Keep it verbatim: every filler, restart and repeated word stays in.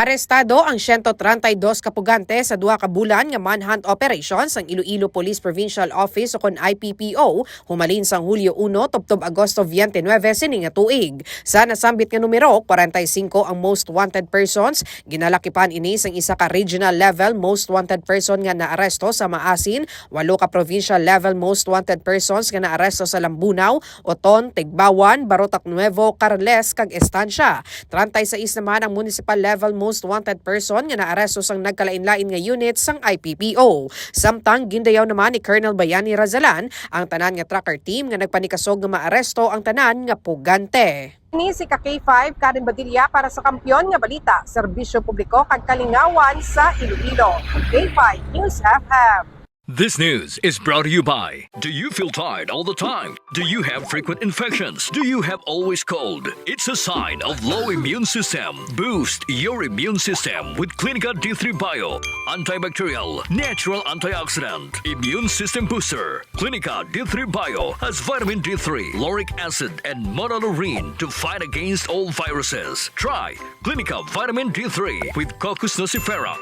Arestado ang siyento treinta y dos ka pugante sa duha ka bulan nga manhunt operation sang Iloilo Police Provincial Office, ukon I P P O, humalin sang Hulyo uno tubtob Agosto twenty-nine sini nga tuig. Sa nasambit nga numero, kwarenta y singko ang most wanted persons. Ginalakipan ini sang isa ka regional level most wanted person nga naaresto sa Maasin, walo ka provincial level most wanted persons nga naaresto sa Lambunao, Oton, Tigbawan, Barotac Nuevo, Carles, kag Estancia. Treinta y seis naman ang municipal level most wanted person nga naaresto sang nagkalain-lain nga unit sang I P P O. Samtang gindayaw naman ni Colonel Bayani Razalan ang tanan nga tracker team nga nagpanikasog nga maaresto ang tanan nga pugante. Ini si ka K five, Karen Badilla para sa Kampiyon nga Balita, Serbisyo Publiko kag Kalingawan sa Iloilo, K five News F M. This news is brought to you by. Do you feel tired all the time? Do you have frequent infections? Do you have always cold? It's a sign of low immune system. Boost your immune system with Clinica D three Bio. Antibacterial, natural antioxidant, immune system booster. Clinica D three Bio has vitamin D three, lauric acid, and monolaurin to fight against all viruses. Try Clinica Vitamin D three with Cocos nucifera.